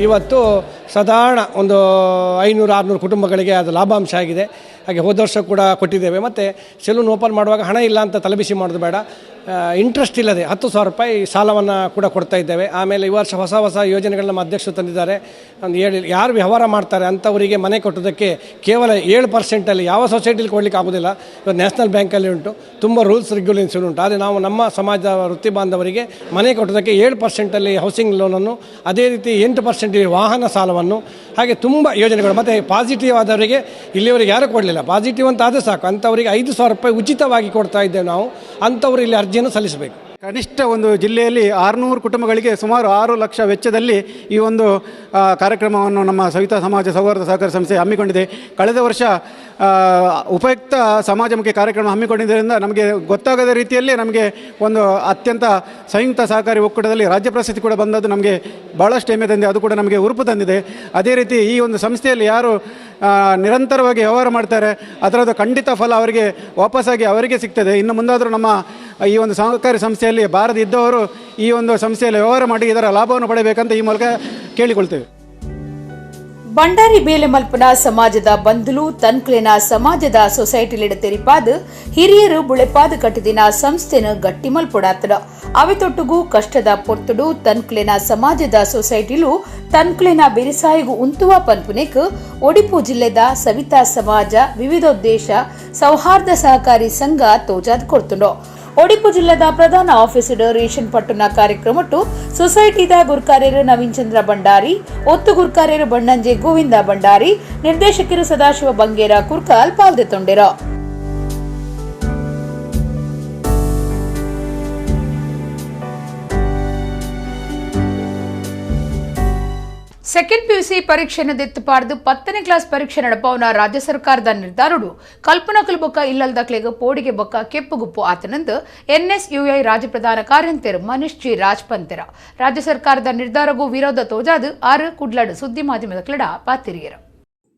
ಇವತ್ತು ಸಾಧಾರಣ ಒಂದು 500-600 ಕುಟುಂಬಗಳಿಗೆ ಅದು ಲಾಭಾಂಶ ಆಗಿದೆ. ಹಾಗೆ ಹೋದ ವರ್ಷ ಕೂಡ ಕೊಟ್ಟಿದ್ದೇವೆ. ಮತ್ತು ಸೆಲೂನ್ ಓಪನ್ ಮಾಡುವಾಗ ಹಣ ಇಲ್ಲ ಅಂತ ತಲೆಬಿಸಿ ಮಾಡೋದು ಬೇಡ, ಇಂಟ್ರೆಸ್ಟ್ ಇಲ್ಲದೆ 10,000 ರೂಪಾಯಿ ಸಾಲವನ್ನು ಕೂಡ ಕೊಡ್ತಾ ಇದ್ದೇವೆ. ಆಮೇಲೆ ಈ ವರ್ಷ ಹೊಸ ಹೊಸ ಯೋಜನೆಗಳನ್ನ ನಮ್ಮ ಅಧ್ಯಕ್ಷರು ತಂದಿದ್ದಾರೆ. ಒಂದು ಹೇಳಿ ಯಾರು ವ್ಯವಹಾರ ಮಾಡ್ತಾರೆ ಅಂಥವರಿಗೆ ಮನೆ ಕೊಟ್ಟೋದಕ್ಕೆ ಕೇವಲ 7% ಯಾವ ಸೊಸೈಟಿಲಿ ಕೊಡಲಿಕ್ಕೆ ಆಗೋದಿಲ್ಲ. ಇವತ್ತು ನ್ಯಾಷನಲ್ ಬ್ಯಾಂಕಲ್ಲಿ ಉಂಟು, ತುಂಬ ರೂಲ್ಸ್ ರೆಗ್ಯುಲೇಷನ್ ಉಂಟು. ಆದರೆ ನಾವು ನಮ್ಮ ಸಮಾಜದ ವೃತ್ತಿ ಬಾಂಧವರಿಗೆ ಮನೆ ಕೊಟ್ಟೋದಕ್ಕೆ 7% ಹೌಸಿಂಗ್ ಲೋನನ್ನು, ಅದೇ ರೀತಿ 8% ವಾಹನ ಸಾಲವನ್ನು, ಹಾಗೆ ತುಂಬ ಯೋಜನೆಗಳು. ಮತ್ತು ಪಾಸಿಟಿವ್ ಆದವರಿಗೆ ಇಲ್ಲಿಯವರೆಗೆ ಯಾರೂ ಕೊಡಲಿಲ್ಲ, ಪಾಸಿಟಿವ್ ಅಂತ ಆದರೆ ಸಾಕು ಅಂಥವರಿಗೆ 5,000 ರೂಪಾಯಿ ಉಚಿತವಾಗಿ ಕೊಡ್ತಾ ಇದ್ದೇವೆ ನಾವು. ಅಂಥವರು ಇಲ್ಲಿ ಅರ್ಜಿಯನ್ನು ಸಲ್ಲಿಸಬೇಕು.
ಕನಿಷ್ಠ ಒಂದು ಜಿಲ್ಲೆಯಲ್ಲಿ 600 ಕುಟುಂಬಗಳಿಗೆ ಸುಮಾರು 6 ಲಕ್ಷ ವೆಚ್ಚದಲ್ಲಿ ಈ ಒಂದು ಕಾರ್ಯಕ್ರಮವನ್ನು ನಮ್ಮ ಸವಿತಾ ಸಮಾಜ ಸೌಹಾರ್ದ ಸಹಕಾರ ಸಂಸ್ಥೆ ಹಮ್ಮಿಕೊಂಡಿದೆ. ಕಳೆದ ವರ್ಷ ಉಪಯುಕ್ತ ಸಮಾಜಮುಖಿ ಕಾರ್ಯಕ್ರಮ ಹಮ್ಮಿಕೊಂಡಿದ್ದರಿಂದ ನಮಗೆ ಗೊತ್ತಾಗದ ರೀತಿಯಲ್ಲಿ ನಮಗೆ ಒಂದು ಅತ್ಯಂತ ಸಂಯುಕ್ತ ಸಹಕಾರಿ ಒಕ್ಕೂಟದಲ್ಲಿ ರಾಜ್ಯ ಪ್ರಶಸ್ತಿ ಕೂಡ ಬಂದದ್ದು ನಮಗೆ ಭಾಳಷ್ಟು ಹೆಮ್ಮೆ ತಂದಿದೆ, ಅದು ಕೂಡ ನಮಗೆ ಹುರುಪು ತಂದಿದೆ. ಅದೇ ರೀತಿ ಈ ಒಂದು ಸಂಸ್ಥೆಯಲ್ಲಿ ಯಾರು ನಿರಂತರವಾಗಿ ವ್ಯವಹಾರ ಮಾಡ್ತಾರೆ ಅದರದ್ದು ಖಂಡಿತ ಫಲ ಅವರಿಗೆ ವಾಪಸ್ಸಾಗಿ ಅವರಿಗೆ ಸಿಗ್ತದೆ. ಇನ್ನು ಮುಂದಾದರೂ ನಮ್ಮ ಈ ಒಂದು ಸಹಕಾರಿ ಸಂಸ್ಥೆಯಲ್ಲಿ ಬಾರದೆ ಇದ್ದವರು ಈ ಒಂದು ಸಂಸ್ಥೆಯಲ್ಲಿ ವ್ಯವಹಾರ ಮಾಡಿ ಇದರ ಲಾಭವನ್ನು ಪಡೆಯಬೇಕಂತ ಈ ಮೂಲಕ ಕೇಳಿಕೊಳ್ತೇವೆ.
ಬಂಡಾರಿ ಬೇಲೆ ಮಲ್ಪನ ಸಮಾಜದ ಬಂಧುಲು ತನ್ಕ್ಲೆನ ಸಮಾಜದ ಸೊಸೈಟಿಲಿಡ ತೆರಿಪಾದ ಹಿರಿಯರು ಬುಳೆಪಾದ ಕಟ್ಟಿದಿನ ಸಂಸ್ಥೆನ ಗಟ್ಟಿ ಮಲ್ಪೊಡಾತಡ. ಅವಿತೊಟ್ಟುಗೂ ಕಷ್ಟದ ಪೊರ್ತುಡು ತನ್ಕ್ಲೆನ ಸಮಾಜದ ಸೊಸೈಟಿಲು ತನ್ಕ್ಲೆನ ಬೆರಿಸಾಯಿಗೂ ಉಂತುವ ಪನ್ಪುನೆಕ್ ಒಡಿಪು ಜಿಲ್ಲೆದ ಸವಿತಾ ಸಮಾಜ ವಿವಿಧೋದ್ದೇಶ ಸೌಹಾರ್ದ ಸಹಕಾರಿ ಸಂಘ ತೋಜಾದ್ ಕೊಡ್ತುಂಡು. ಒಡಿಪು ಜಿಲ್ಲೆದ ಪ್ರಧಾನ ಆಫೀಸ್ ರೇಷನ್ ಪಟ್ಟುನ ಕಾರ್ಯಕ್ರಮಟ್ಟು ಸೊಸೈಟಿದ ಗುರ್ಕಾರ್ಯರು ನವೀನ್ ಚಂದ್ರ ಭಂಡಾರಿ, ಒತ್ತು ಗುರ್ಕಾರ್ಯರು ಬಣ್ಣಂಜೆ ಗೋವಿಂದ ಭಂಡಾರಿ, ನಿರ್ದೇಶಕರು ಸದಾಶಿವ ಬಂಗೇರ ಕುರ್ಕಾಲ್ ಪಾಲ್ದೆ ತೊಂಡಿರ. ಸೆಕೆಂಡ್ ಪಿಯುಸಿ ಪರೀಕ್ಷೆಯನ್ನು ದೆತ್ತುಪಾರ್ದು 10ನೇ ಕ್ಲಾಸ್ ಪರೀಕ್ಷೆ ನಡಪವನ ರಾಜ್ಯ ಸರ್ಕಾರದ ನಿರ್ಧಾರಡು ಕಲ್ಪನಾ ಬೊಕ್ಕ ಇಲ್ಲಲ್ದಕ್ಲೆಗ್ ಪೋಡಿಗೆ ಬೊಕ್ಕ ಕೆಪ್ಪುಗುಪ್ಪು ಆತನಂದು ಎನ್ಎಸ್ಯುಐ ರಾಜ್ಯ ಪ್ರಧಾನ ಕಾರ್ಯಂತೆರು ಮನೀಶ್ ಜಿ ರಾಜ್ ಪಂತೆರ. ರಾಜ್ಯ ಸರ್ಕಾರದ ನಿರ್ಧಾರಗೂ ವಿರೋಧ ತೋಜಾದು ಆರು ಕುಡ್ಲಡು ಸುದ್ದಿ ಮಾಧ್ಯಮದ ಕ್ಲಡ ಪಾತಿರಿಯರು.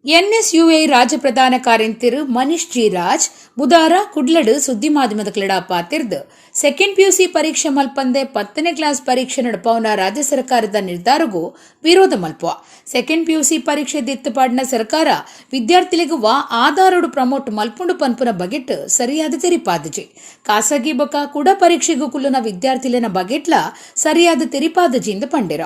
ಎನ್ಎಸ್ಯುಐ ರಾಜ್ಯ ಪ್ರಧಾನ ಕಾರ್ಯಂತೆರು ಮನೀಶ್ ಜಿ ರಾಜ್ ಬುಧಾರ ಕುಡ್ಲಡು ಸುದ್ದಿ ಮಾಧ್ಯಮದ ಕ್ಲಡ ಪಾತಿರ್ದು ಸೆಕೆಂಡ್ ಪಿಯುಸಿ ಪರೀಕ್ಷೆ ಮಲ್ಪಂದೆ 10ನೇ ಕ್ಲಾಸ್ ಪರೀಕ್ಷೆ ನಡಪವನ ರಾಜ್ಯ ಸರ್ಕಾರದ ನಿರ್ಧಾರಗೂ ವಿರೋಧ ಮಲ್ಪುವ. ಸೆಕೆಂಡ್ ಪಿಯುಸಿ ಪರೀಕ್ಷೆ ದಿತ್ತುಪಾಡಿನ ಸರ್ಕಾರ ವಿದ್ಯಾರ್ಥಿಗಳಿಗೂ ವಾ ಆಧಾರೋಡು ಪ್ರಮೋಟ್ ಮಲ್ಪುಂಡು ಪನ್ಪುನ ಬಗೆಟ್ ಸರಿಯಾದ ತೆರಿಪಾದಜಿ. ಖಾಸಗಿ ಬೊಕ ಕೂಡ ಪರೀಕ್ಷೆಗೂ ಕುಲ್ಲುನ ವಿದ್ಯಾರ್ಥಿಲೆನ ಬಗೆಟ್ಲ ಸರಿಯಾದ ತೆರಿಪಾದಜಿಯಿಂದ ಪಂಡಿರ.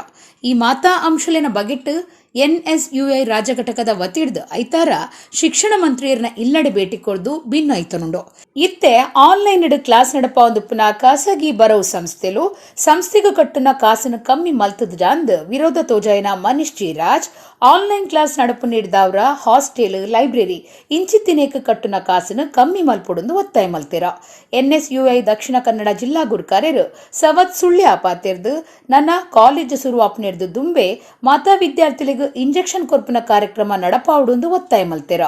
ಈ ಮಾತಾ ಅಂಶಲೆನ ಬಗೆಟ್ ಎನ್ಎಸ್ಯುಐ ರಾಜ್ಯ ಘಟಕದ ವತಿಡ್ದು ಐತಾರ ಶಿಕ್ಷಣ ಮಂತ್ರಿಯರ್ನ ಇಲ್ಲಡೆ ಭೇಟಿ ಕೊರ್ದು ಭಿನ್ನೈತನುಂಡು. ಇತ್ತೆ ಆನ್ಲೈನ್ ಕ್ಲಾಸ್ ನಡಪ ಒಂದು ಪುನಃ ಖಾಸಗಿ ಬರವು ಸಂಸ್ಥೆಲು ಸಂಸ್ಥೆಗೂ ಕಟ್ಟುನ ಕಾಸನ್ನು ಕಮ್ಮಿ ಮಲ್ತದ ಜಾಂದ್ ವಿರೋಧ ತೋಜಾಯಿನ Manish G Raj online class ನಡಪು ನೀಡಿದವರ ಹಾಸ್ಟೆಲ್ ಲೈಬ್ರರಿ ಇಂಚಿತ್ತಿನೇಕ ಕಟ್ಟುನ ಕಾಸನ್ನು ಕಮ್ಮಿ ಮಲ್ಪೊಡೊಂದು ಒತ್ತಾಯ ಮಲ್ತಿರ. ಎನ್ಎಸ್ಯುಐ ದಕ್ಷಿಣ ಕನ್ನಡ ಜಿಲ್ಲಾ ಗುರುಕಾರ್ಯರು ಸವತ್ ಸುಳ್ಯ ಪಾತಿರ್ದು ನನ್ನ ಕಾಲೇಜು ಸುರುವಾಪ್ ನೀಡಿದ ದುಂಬೆ ಮಾತಾ ವಿದ್ಯಾರ್ಥಿಗಳಿಗೆ ಇಂಜೆಕ್ಷನ್ ಕೊರ್ಪಿನ ಕಾರ್ಯಕ್ರಮ ನಡಪಾವುಡೊಂದು ಒತ್ತಾಯ ಮಲ್ತಿರ.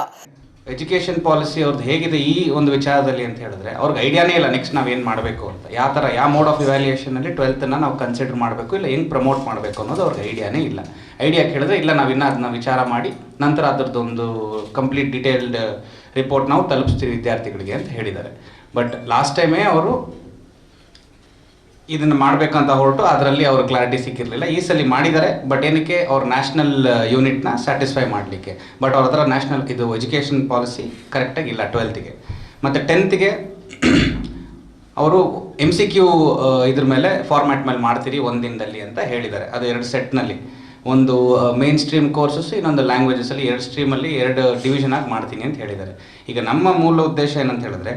ಎಜುಕೇಷನ್ ಪಾಲಿಸಿ ಅವ್ರದ್ದು ಹೇಗಿದೆ ಈ ಒಂದು ವಿಚಾರದಲ್ಲಿ ಅಂತ ಹೇಳಿದ್ರೆ ಅವ್ರಿಗೆ ಐಡಿಯಾನೇ ಇಲ್ಲ ನೆಕ್ಸ್ಟ್ ನಾವೇನು ಮಾಡಬೇಕು ಅಂತ, ಯಾವ ಥರ ಯಾವ ಮೋಡ್ ಆಫ್ ಇವ್ಯಾಲ್ಯೂಯೇಷನಲ್ಲಿ ಟ್ವೆಲ್ತನ್ನು ನಾವು ಕನ್ಸಿಡರ್ ಮಾಡಬೇಕು, ಇಲ್ಲ ಹೆಂಗೆ ಪ್ರಮೋಟ್ ಮಾಡಬೇಕು ಅನ್ನೋದು ಅವ್ರಿಗೆ ಐಡಿಯಾನೇ ಇಲ್ಲ. ಐಡಿಯಾ ಕೇಳಿದ್ರೆ ಇಲ್ಲ ನಾವಿನ್ನೂ ಅದನ್ನ ವಿಚಾರ ಮಾಡಿ ನಂತರ ಅದರದ್ದೊಂದು complete detailed report ನಾವು ತಲುಪಿಸ್ತೀವಿ ವಿದ್ಯಾರ್ಥಿಗಳಿಗೆ ಅಂತ ಹೇಳಿದ್ದಾರೆ. ಬಟ್ ಲಾಸ್ಟ್ ಟೈಮೇ ಅವರು ಇದನ್ನು ಮಾಡಬೇಕಂತ ಹೊರಟು ಅದರಲ್ಲಿ ಅವರು ಕ್ಲಾರಿಟಿ ಸಿಕ್ಕಿರಲಿಲ್ಲ. ಈ ಸಲ ಮಾಡಿದ್ದಾರೆ, ಬಟ್ ಏನಕ್ಕೆ ಅವ್ರ ನ್ಯಾಷನಲ್ ಯೂನಿಟ್ನ ಸ್ಯಾಟಿಸ್ಫೈ ಮಾಡಲಿಕ್ಕೆ, ಬಟ್ ಅವ್ರ ಹತ್ರ ನ್ಯಾಷನಲ್ ಇದು ಎಜುಕೇಷನ್ ಪಾಲಿಸಿ ಕರೆಕ್ಟಾಗಿ ಇಲ್ಲ ಟ್ವೆಲ್ತ್ಗೆ. ಮತ್ತು ಟೆಂತ್ಗೆ ಅವರು MCQ ಇದ್ರ ಮೇಲೆ ಫಾರ್ಮ್ಯಾಟ್ ಮೇಲೆ ಮಾಡ್ತೀರಿ ಒಂದು ದಿನದಲ್ಲಿ ಅಂತ ಹೇಳಿದ್ದಾರೆ. ಅದು 2 ಸೆಟ್ನಲ್ಲಿ, ಒಂದು main stream courses, ಇನ್ನೊಂದು ಲ್ಯಾಂಗ್ವೇಜಸಲ್ಲಿ 2 ಸ್ಟ್ರೀಮಲ್ಲಿ 2 ಡಿವಿಷನ್ ಆಗಿ ಮಾಡ್ತೀನಿ ಅಂತ ಹೇಳಿದ್ದಾರೆ. ಈಗ ನಮ್ಮ ಮೂಲ ಉದ್ದೇಶ ಏನಂತ ಹೇಳಿದ್ರೆ,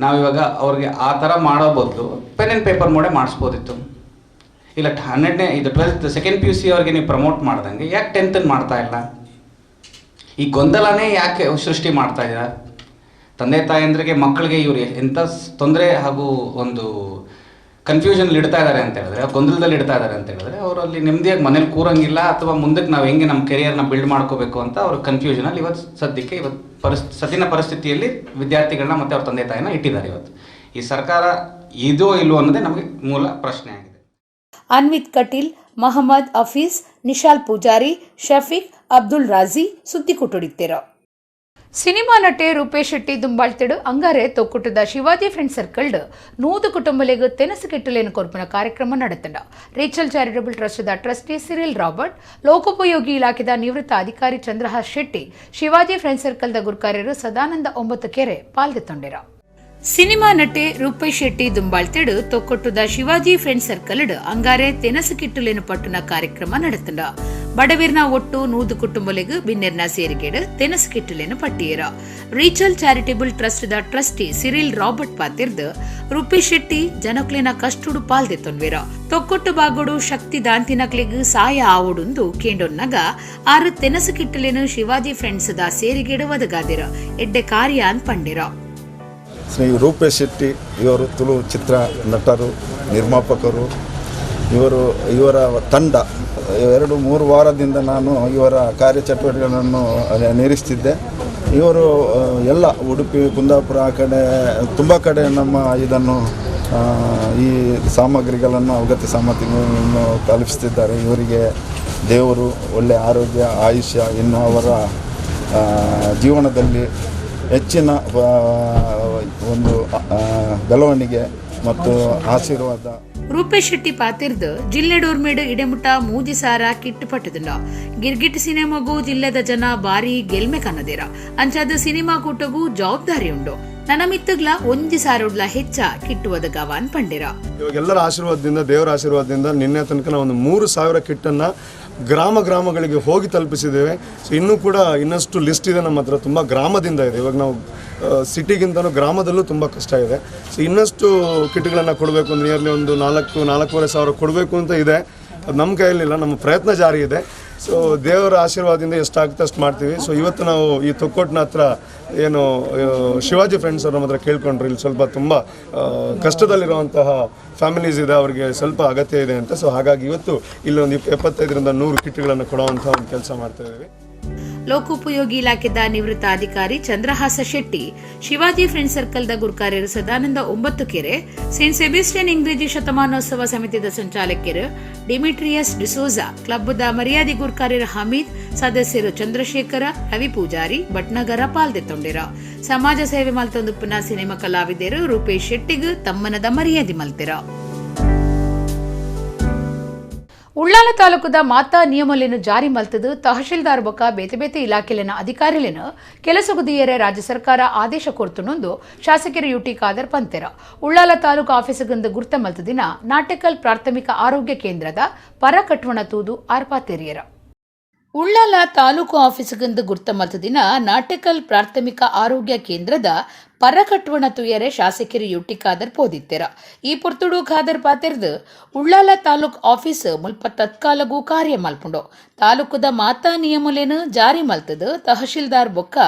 ನಾವಿವಾಗ ಅವ್ರಿಗೆ ಆ ಥರ ಮಾಡೋ ಬದಲು pen and paper ಮೋಡೆ ಮಾಡಿಸ್ಬೋದಿತ್ತು. ಇಲ್ಲ 12ನೇ ಇದು 12th second PUC ಅವ್ರಿಗೆ ನೀವು ಪ್ರಮೋಟ್ ಮಾಡ್ದಂಗೆ ಯಾಕೆ 10th ಮಾಡ್ತಾ ಇಲ್ಲ? ಈ ಗೊಂದಲನೇ ಯಾಕೆ ಸೃಷ್ಟಿ ಮಾಡ್ತಾ ಇದ್ದೀರಾ? ತಂದೆ ತಾಯಂದ್ರಿಗೆ ಮಕ್ಕಳಿಗೆ ಇವರು ಎಂಥ ತೊಂದರೆ ಹಾಗೂ ಒಂದು ಕನ್ಫ್ಯೂಷನ್ ಇಡ್ತಾ ಇದ್ದಾರೆ ಅಂತ ಹೇಳಿದ್ರೆ, ಗೊಂದಲದಲ್ಲಿ ಇಡ್ತಾ ಇದ್ದಾರೆ ಅಂತ ಹೇಳಿದ್ರೆ, ಅವರು ಅಲ್ಲಿ ನೆಮ್ಮದಿಯಾಗಿ ಮನೇಲಿ ಕೂರಂಗಿಲ್ಲ, ಅಥವಾ ಮುಂದಕ್ಕೆ ನಾವು ಹೆಂಗೆ ನಮ್ಮ ಕೆರಿಯರ್ನ ಬಿಲ್ಡ್ ಮಾಡ್ಕೋಬೇಕು ಅಂತ ಅವ್ರ ಕನ್ಫ್ಯೂಷನಲ್ಲಿ ಇವತ್ತು ಸದ್ಯಕ್ಕೆ ಇವತ್ತು ಸದ್ಯನ ಪರಿಸ್ಥಿತಿಯಲ್ಲಿ ವಿದ್ಯಾರ್ಥಿಗಳನ್ನ ಮತ್ತು ಅವ್ರ ತಂದೆ ತಾಯಿನ ಇಟ್ಟಿದ್ದಾರೆ. ಇವತ್ತು ಈ ಸರ್ಕಾರ ಇದೋ ಇಲ್ಲವೋ ಅನ್ನೋದೇ ನಮಗೆ ಮೂಲ ಪ್ರಶ್ನೆ ಆಗಿದೆ.
ಅನ್ವಿತ್ ಕಟೀಲ್, ಮಹಮ್ಮದ್ ಹಫೀಸ್, ನಿಶಾಲ್ ಪೂಜಾರಿ, ಶಫೀಕ್, ಅಬ್ದುಲ್ ರಾಜಿ ಸುದ್ದಿ ಕೊಟ್ಟುಡಿತ್ತೆರ. ಸಿನಿಮಾ ನಟೆ ರೂಪೇಶ್ ಶೆಟ್ಟಿ ದುಂಬಾಳ್ತಿಡು ಅಂಗಾರೆ ತೊಕ್ಕುಟದ ಶಿವಾಜಿ ಫ್ರೆಂಡ್ ಸರ್ಕಲ್ಡ್ 100 ಕುಟುಂಬಲೆಗ್ ತೆನಸು ಕೆಟ್ಟಲೇನು ಕೊರ್ಪಿನ ಕಾರ್ಯಕ್ರಮ ನಡೆತಂಡ. ರೇಚಲ್ ಚಾರಿಟಬಲ್ ಟ್ರಸ್ಟ್ದ trustee Cyril Robert, ಲೋಕೋಪಯೋಗಿ ಇಲಾಖೆದ ನಿವೃತ್ತ ಅಧಿಕಾರಿ ಚಂದ್ರಹಾಸ್ ಶೆಟ್ಟಿ, ಶಿವಾಜಿ ಫ್ರೆಂಡ್ ಸರ್ಕಲ್ದ ಗುರುಕಾರ್ಯರು ಸದಾನಂದ 9 ಕೆರೆ ಪಾಲ್ಗೆತ್ತೊಂಡಿರ. ಸಿನಿಮಾ ನಟೆ ರೂಪೇಶ್ ಶೆಟ್ಟಿ ದುಂಬಾಳ್ತಿಡು ತೊಕ್ಕೊಟ್ಟುದ ಶಿವಾಜಿ ಫ್ರೆಂಡ್ ಸರ್ಕಲ್ಡ್ ಅಂಗಾರೆ ತೆನಸು ಕಿಟ್ಟುಲೇನು ಪಟ್ಟುನ ಕಾರ್ಯಕ್ರಮ ನಡೆತಂಡ. ಬಡವಿರ್ನ ಒಟ್ಟು 100 ಕುಟುಂಬಲೆಗ್ ಬಿನ್ನೆರ್ನ ಸೇರಿಗೇಡು ತೆನಸು ಕಿಟ್ಟುಲೇನು ಪಟ್ಟಿಯರ. Rachel charitable trust the trustee Cyril Robert ಪಾತಿರ್ದು Rupesh Shetty ಜನಕ್ಲೇನ ಕಷ್ಟುಡು ಪಾಲ್ದೆತ್ತೊನ್ವಿರ. Thokkottu ಬಾಗೋಡು ಶಕ್ತಿ ದಾಂತಿನಕ್ಲೆಗ್ ಸಾಯ ಆವೊಡುಂದು ಕೇಂಡೊನ್ನಗ ಆರು ತೆನಸು ಕಿಟ್ಟುಲೇನು ಶಿವಾಜಿ ಫ್ರೆಂಡ್ಸ್ the ಸೇರಿಗೇಡು ಒದಗಾದಿರ ಎಡ್ಡೆ ಕಾರ್ಯ ಅಂದ್ ಪಂಡಿರ.
ಶ್ರೀ ರೂಪೇಶ್ ಶೆಟ್ಟಿ ಇವರು ತುಳು ಚಿತ್ರ ನಟರು, ನಿರ್ಮಾಪಕರು. ಇವರ ತಂಡ 2-3 ವಾರದಿಂದ ನಾನು ಇವರ ಕಾರ್ಯಚಟುವಟಿಕೆಗಳನ್ನು ನಿರೀಕ್ಷಿಸಿದ್ದೆ. ಇವರು ಎಲ್ಲ ಉಡುಪಿ, ಕುಂದಾಪುರ ಆ ಕಡೆ ತುಂಬ ಕಡೆ ನಮ್ಮ ಇದನ್ನು ಈ ಸಾಮಗ್ರಿಗಳನ್ನು, ಅಗತ್ಯ ಸಾಮಗ್ರಿಗಳನ್ನು ತಲುಪಿಸ್ತಿದ್ದಾರೆ. ಇವರಿಗೆ ದೇವರು ಒಳ್ಳೆಯ ಆರೋಗ್ಯ, ಆಯುಷ್ಯ, ಇನ್ನು ಅವರ ಜೀವನದಲ್ಲಿ ಹೆಚ್ಚಿನ ಒಂದು ಬೆಳವಣಿಗೆ ಮತ್ತು ಆಶೀರ್ವಾದ.
ರೂಪೇಶ್ ಶೆಟ್ಟಿ ಪಾತಿರ್ದು ಜಿಲ್ಲೆ ಡೋರ್ಮೇಡು ಇಡೆಮುಟ ಮೂಜಿ ಸಾರ ಕಿಟ್ಟು ಪಟ್ಟದುಂಡ. ಗಿರ್ಗಿಟ್ ಸಿನಿಮಾಗೂ ಜಿಲ್ಲೆದ ಜನ ಬಾರಿ ಗೆಲ್ಮೆ ಕನ್ನದಿರ. ಅಂಚಾದ ಸಿನಿಮಾ ಕೂಟಗೂ ಜವಾಬ್ದಾರಿ ಉಂಡು. ನನ್ನ ಮಿತ್ತಗ್ಲ ಒಂಜಿ ಸಾರೋಡ್ಲ ಹೆಚ್ಚ ಕಿಟ್ಟುವದ ಗವಾನ್ ಪಂಡಿರ.
ಇವಾಗ ಎಲ್ಲರ ಆಶೀರ್ವಾದದಿಂದ, ದೇವರ ಆಶೀರ್ವಾದದಿಂದ ನಿನ್ನೆ ತನಕ ನಾವು ಒಂದು 3000 ಕಿಟ್ಟನ್ನು ಗ್ರಾಮ ಗ್ರಾಮಗಳಿಗೆ ಹೋಗಿ ತಲುಪಿಸಿದ್ದೇವೆ. ಸೊ ಇನ್ನೂ ಕೂಡ ಇನ್ನಷ್ಟು ಲಿಸ್ಟ್ ಇದೆ ನಮ್ಮ ಹತ್ರ, ತುಂಬ ಗ್ರಾಮದಿಂದ ಇದೆ. ಇವಾಗ ನಾವು ಸಿಟಿಗಿಂತನೂ ಗ್ರಾಮದಲ್ಲೂ ತುಂಬ ಕಷ್ಟ ಇದೆ. ಸೊ ಇನ್ನಷ್ಟು ಕಿಟ್ಗಳನ್ನು ಕೊಡಬೇಕು ಅಂದರೆ ನಿಯರ್ಲಿ ಒಂದು 4-4,500 ಕೊಡಬೇಕು ಅಂತ ಇದೆ. ಅದು ನಮ್ಮ ಕೈಯಲ್ಲಿಲ್ಲ, ನಮ್ಮ ಪ್ರಯತ್ನ ಜಾರಿ ಇದೆ. ಸೊ ದೇವರ ಆಶೀರ್ವಾದದಿಂದ ಎಷ್ಟಾಗುತ್ತೆ ಅಷ್ಟು ಮಾಡ್ತೀವಿ. ಸೊ ಇವತ್ತು ನಾವು ಈ ತೊಕ್ಕೊಟ್ಟಿನ ಹತ್ರ ಏನು ಶಿವಾಜಿ ಫ್ರೆಂಡ್ಸ್ ಅವ್ರ ನಮ್ಮ ಹತ್ರ ಕೇಳ್ಕೊಂಡ್ರು, ಇಲ್ಲಿ ಸ್ವಲ್ಪ ತುಂಬ ಕಷ್ಟದಲ್ಲಿರುವಂತಹ ಫ್ಯಾಮಿಲೀಸ್ ಇದೆ, ಅವರಿಗೆ ಸ್ವಲ್ಪ ಅಗತ್ಯ ಇದೆ ಅಂತ. ಸೊ ಹಾಗಾಗಿ ಇವತ್ತು ಇಲ್ಲಿ ಒಂದು 75-100 ಕಿಟ್ಗಳನ್ನು ಕೊಡುವಂಥ ಒಂದು ಕೆಲಸ ಮಾಡ್ತಾ ಇದ್ದೀವಿ.
ಲೋಕೋಪಯೋಗಿ ಇಲಾಖೆದ ನಿವೃತ್ತ ಅಧಿಕಾರಿ ಚಂದ್ರಹಾಸ ಶೆಟ್ಟಿ, ಶಿವಾಜಿ ಫ್ರೆಂಡ್ ಸರ್ಕಲ್ದ ಗುರುಕಾರ್ಯರು ಸದಾನಂದ 9 ಕೆರೆ, ಸೇಂಟ್ ಸೆಬೆಸ್ಟಿಯನ್ ಇಂಗ್ರೇಜಿ ಶತಮಾನೋತ್ಸವ ಸಮಿತಿದ ಸಂಚಾಲಕರು ಡಿಮಿಟ್ರಿಯಸ್ ಡಿಸೋಜಾ, ಕ್ಲಬ್ದ ಮರ್ಯಾದೆ ಗುರುಕಾರ್ಯರು ಹಮೀದ್, ಸದಸ್ಯರು ಚಂದ್ರಶೇಖರ, ರವಿ ಪೂಜಾರಿ, ಭಟ್ನಗರ ಪಾಲ್ದೆತ್ತೊಂಡಿರ. ಸಮಾಜ ಸೇವೆ ಮಲ್ತೊಂದುಪ್ಪುನ ಸಿನಿಮಾ ಕಲಾವಿದರು ರೂಪೇಶ್ ಶೆಟ್ಟಿಗ್ ತಮ್ಮನದ ಮರ್ಯಾದೆ ಮಲ್ತಿರ. ಉಳ್ಳಾಲ ತಾಲೂಕುದ ಮಾತಾ ನಿಯಮಲೇನು ಜಾರಿ ಮಲ್ತದು ತಹಶೀಲ್ದಾರ್ ಬೊಕ್ಕ ಬೇತೆ ಬೇತೆ ಇಲಾಖೆಲಿನ ಅಧಿಕಾರಿಲೇನು ಕೆಲಸಗುದಿಯರೆ ರಾಜ್ಯ ಸರ್ಕಾರ ಆದೇಶ ಕೊರ್ತುನೊಂದು ಶಾಸಕರು ಯುಟಿ ಖಾದರ್ ಪಂತೆರ. ಉಳ್ಳಾಲ ತಾಲೂಕು ಆಫೀಸುಗಂದು ಗುರ್ತ ಮಲ್ತದಿನ ನಾಟಕಲ್ ಪ್ರಾಥಮಿಕ ಆರೋಗ್ಯ ಕೇಂದ್ರದ ಪರ ಕಟ್ವಣ ತೂದು ಆರ್ಪಾತೆರಿಯರ. ಉಳ್ಳಾಲ ತಾಲೂಕು ಆಫೀಸುಗಂದು ಗುರ್ತ ಮಲ್ತದಿನ ನಾಟಕಲ್ ಪ್ರಾಥಮಿಕ ಆರೋಗ್ಯ ಕೇಂದ್ರದ ಪರ ಕಟ್ವಣ ತುಯರೆ ಶಾಸಕರು ಯುಟಿ ಖಾದರ್ ಪೋದಿತ್ತೆರ. ಈ ಪೊರ್ತುಡು ಖಾದರ್ ಪಾತೆರ್ದು ಉಳ್ಳಾಲ ತಾಲೂಕ್ ಆಫೀಸ್ ಮುಲ್ಪ ತತ್ಕಾಲಗೂ ಕಾರ್ಯ ಮಲ್ಪುಂಡು. ತಾಲೂಕುದ ಮಾತಾ ನಿಯಮಲೇನು ಜಾರಿ ಮಲ್ತದು ತಹಶೀಲ್ದಾರ್ ಬೊಕ್ಕ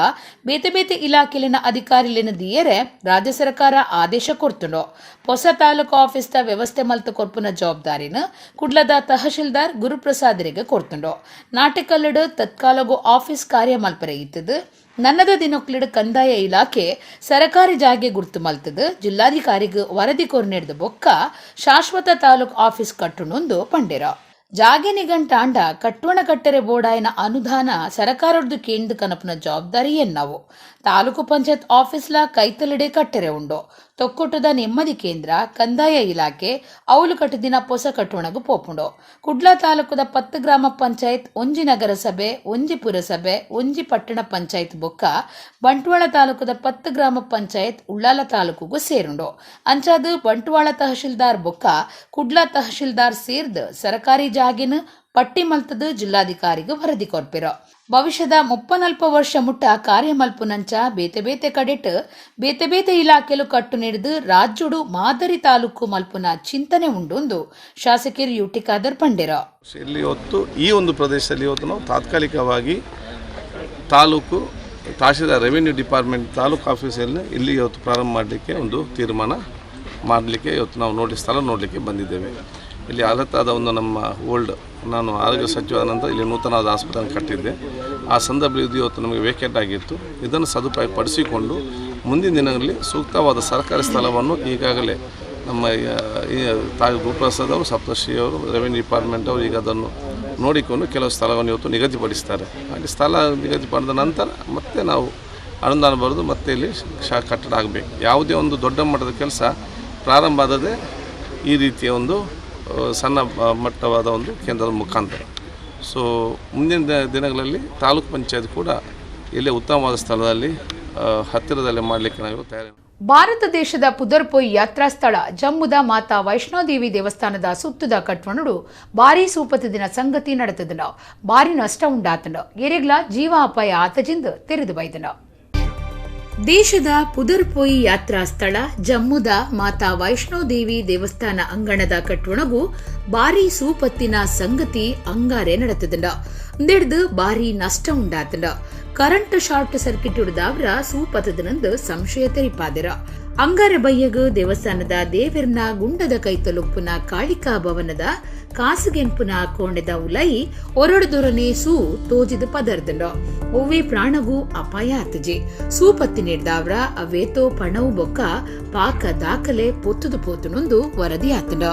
ಬೇತೆ ಬೇತೆ ಇಲಾಖೆಲಿನ ಅಧಿಕಾರಿಲೇನು ದಿಯರೆ ರಾಜ್ಯ ಸರ್ಕಾರ ಆದೇಶ ಕೊರ್ತುಂಡು. ಹೊಸ ತಾಲೂಕು ಆಫೀಸ್ದ ವ್ಯವಸ್ಥೆ ಮಲ್ತು ಕೊರ್ಪುನ ಜವಾಬ್ದಾರಿನ ಕುಡ್ಲದ ತಹಶೀಲ್ದಾರ್ ಗುರುಪ್ರಸಾದರಿಗೆ ಕೊರ್ತುಂಡು. ನಾಟಕಲ್ಲಡು ತತ್ಕಾಲಗೂ ಆಫೀಸ್ ಕಾರ್ಯ ಮಲ್ಪರೆ ಇತ್ತದು. ನನ್ನದ ದಿನೊಕ್ಲಿಡು ಕಂದಾಯ ಇಲಾಖೆ ಸರಕಾರಿ ಜಾಗೆ ಗುರ್ತು ಮಲ್ತದು ಜಿಲ್ಲಾಧಿಕಾರಿಗೆ ವರದಿ ಕೊರ್ನೆಡ್ದು ಬೊಕ್ಕ ಶಾಶ್ವತ ತಾಲೂಕ್ ಆಫೀಸ್ ಕಟ್ಟುನೊಂದು ಪಂಡಿರ. ಜಾಗೆ ನಿಘಂಟಾಂಡ ಕಟ್ಟೋಣ ಕಟ್ಟರೆ ಬೋಡಾಯನ ಅನುದಾನ ಸರಕಾರದ್ದು ಕೇಂದ್ರ ಕನಪುನ ಜವಾಬ್ದಾರಿ ಎನ್ನವು. ತಾಲೂಕು ಪಂಚಾಯತ್ ಆಫೀಸ್ಲ ಕೈತಲಡೆ ಕಟ್ಟರೆ ಉಂಡು. ತೊಕ್ಕೊಟ್ಟದ ನೆಮ್ಮದಿ ಕೇಂದ್ರ, ಕಂದಾಯ ಇಲಾಖೆ ಅವಲು ಕಟ್ಟದಿನ ಪೊಸ ಕಟ್ಟೋಣಗು ಪೋಪುಂಡು. ಕುಡ್ಲ ತಾಲೂಕುದ 10 ಗ್ರಾಮ ಪಂಚಾಯತ್, 1 ನಗರಸಭೆ, 1 ಪುರಸಭೆ, 1 ಪಟ್ಟಣ ಪಂಚಾಯತ್ ಬೊಕ್ಕ ಬಂಟ್ವಾಳ ತಾಲೂಕುದ 10 ಗ್ರಾಮ ಪಂಚಾಯತ್ ಉಳ್ಳಾಲ ತಾಲೂಕುಗೂ ಸೇರುಂಡು. ಅಂಚಾದು ಬಂಟ್ವಾಳ ತಹಶೀಲ್ದಾರ್ ಬೊಕ್ಕ ಕುಡ್ಲ ತಹಶೀಲ್ದಾರ್ ಸೇರ್ದು ಸರಕಾರಿ ಜಾಗಿನ ಪಟ್ಟಿ ಮಲ್ತದ ಜಿಲ್ಲಾಧಿಕಾರಿಗೂ ವರದಿ ಕೊರ್ಪಿರೋ. ಭವಿಷ್ಯದ 34 ವರ್ಷ ಮುಟ್ಟ ಕಾರ್ಯಮಲ್ಪುನಂಚ ಬೇತೆ ಬೇತೆ ಕಡೆಟ್ ಬೇತೆ ಬೇತೆ ಇಲಾಖೆಲು ಕಟ್ಟು ನೀಡಿದು ರಾಜ್ಯಡು ಮಾದರಿ ತಾಲೂಕು ಮಲ್ಪುನ ಚಿಂತನೆ ಉಂಡೊಂದು ಶಾಸಕರು ಯುಟಿ ಖಾದರ್ ಪಂಡೆರ.
ಇಲ್ಲಿ ಇವತ್ತು ಈ ಒಂದು ಪ್ರದೇಶದಲ್ಲಿ ಇವತ್ತು ನಾವು ತಾತ್ಕಾಲಿಕವಾಗಿ ತಾಲೂಕು ತಹಶೀಲ್ದಾರ್ ರೆವಿನ್ಯೂ ಡಿಪಾರ್ಟ್ಮೆಂಟ್ ತಾಲೂಕು ಆಫೀಸಲ್ಲಿ ಇಲ್ಲಿ ಇವತ್ತು ಪ್ರಾರಂಭ ಮಾಡಲಿಕ್ಕೆ ಒಂದು ತೀರ್ಮಾನ ಮಾಡಲಿಕ್ಕೆ ಇವತ್ತು ನಾವು ನೋಡಿ ಸ್ಥಳ ನೋಡಲಿಕ್ಕೆ ಬಂದಿದ್ದೇವೆ. ಇಲ್ಲಿ ಅರ್ಹತಾದ ಒಂದು ನಮ್ಮ ಓಲ್ಡ್ ನಾನು ಆರೋಗ್ಯ ಸಚಿವ ನಂತರ ಇಲ್ಲಿ ನೂತನವಾದ ಆಸ್ಪತ್ರೆಯನ್ನು ಕಟ್ಟಿದ್ದೆ. ಆ ಸಂದರ್ಭದಲ್ಲಿ ಇದು ಇವತ್ತು ನಮಗೆ ವೇಕೆಂಟ್ ಆಗಿತ್ತು. ಇದನ್ನು ಸದುಪಯೋಗ ಪಡಿಸಿಕೊಂಡು ಮುಂದಿನ ದಿನಗಳಲ್ಲಿ ಸೂಕ್ತವಾದ ಸರ್ಕಾರಿ ಸ್ಥಳವನ್ನು ಈಗಾಗಲೇ ನಮ್ಮ ತಾಯಿ ಗುರುಪ್ರಸಾದ್ ಅವರು, ಸಪ್ತಶ್ರೀಯವರು, ರೆವೆನ್ಯೂ ಡಿಪಾರ್ಟ್ಮೆಂಟ್ ಅವರು ಈಗ ಅದನ್ನು ನೋಡಿಕೊಂಡು ಕೆಲವು ಸ್ಥಳವನ್ನು ಇವತ್ತು ನಿಗದಿಪಡಿಸ್ತಾರೆ. ಹಾಗೆ ಸ್ಥಳ ನಿಗದಿಪಡಿದ ನಂತರ ಮತ್ತೆ ನಾವು ಅನುದಾನ ಬರೆದು ಮತ್ತೆ ಇಲ್ಲಿ ಕಟ್ಟಡ ಆಗಬೇಕು. ಯಾವುದೇ ಒಂದು ದೊಡ್ಡ ಮಟ್ಟದ ಕೆಲಸ ಪ್ರಾರಂಭ ಆದದೇ ಈ ರೀತಿಯ ಒಂದು ಸಣ್ಣ ಮಟ್ಟವಾದ ಒಂದು ಕೇಂದ್ರದ ಮುಖಾಂತರ. ಸೊ ಮುಂದಿನ ದಿನಗಳಲ್ಲಿ ತಾಲೂಕು ಪಂಚಾಯತ್ ಕೂಡ ಇಲ್ಲೇ ಉತ್ತಮವಾದ ಸ್ಥಳದಲ್ಲಿ ಹತ್ತಿರದಲ್ಲೇ ಮಾಡಲಿಕ್ಕೆ ನಾವು ತಯಾರಿ.
ಭಾರತ ದೇಶದ ಪುದರ್ಪೊಯ್ ಯಾತ್ರಾ ಸ್ಥಳ ಜಮ್ಮುದ ಮಾತಾ ವೈಷ್ಣೋದೇವಿ ದೇವಸ್ಥಾನದ ಸುತ್ತದ ಕಟ್ವಣುಡು ಭಾರೀ ಸೂಪತದಿನ ಸಂಗತಿ ನಡೆತದನ ಭಾರಿ ನಷ್ಟ ಉಂಡಾತನ ಎರೆಗ್ಲ ಜೀವ ಅಪಾಯ ಆತಜಿಂದ ತೆರೆದು ಬೈದನ. ದೇಶದ ಪುದರ್ಪೊಯ್ ಯಾತ್ರಾ ಸ್ಥಳ ಜಮ್ಮುದ ಮಾತಾ ವೈಷ್ಣೋದೇವಿ ದೇವಸ್ಥಾನ ಅಂಗಣದ ಕಟ್ವಣಗು ಭಾರೀ ಸೂಪತ್ತಿನ ಸಂಗತಿ ಅಂಗಾರೆ ನಡೆತದನ ಇಂದೆಡ್ದು ಭಾರೀ ನಷ್ಟ ಉಂಡಾತನ. ಕರೆಂಟ್ ಶಾರ್ಟ್ ಸರ್ಕ್ಯೂಟ್ ಹಿಡಿದವರ ಸೂಪತದನಂದು ಸಂಶಯ ತೆರಿಪಾದಿರ. ಅಂಗಾರೆ ಬಯ್ಯಗು ದೇವಸ್ಥಾನದ ದೇವಿರ್ನ ಗುಂಡದ ಕೈತಲುಪ್ಪುನ ಕಾಳಿಕಾ ಭವನದ ಕಾಸುಗೆಂಪುನ ಕೋಣೆದ ಉಲೈ ಒರಡುದೊರನೆ ಸೂ ತೋಜಿದ ಪದರ್ದಂಡ ಒವ್ವೇ ಪ್ರಾಣಗೂ ಅಪಾಯ ಆತಜೆ. ಸೂಪತ್ತಿ ನೀಡ್ದವರ ಅವೇತೋ ಪಣವು ಬೊಕ್ಕ ಪಾಕ ದಾಖಲೆ ಪೊತ್ತುದು ಪೋತುನೊಂದು ವರದಿ ಆತಂಡ.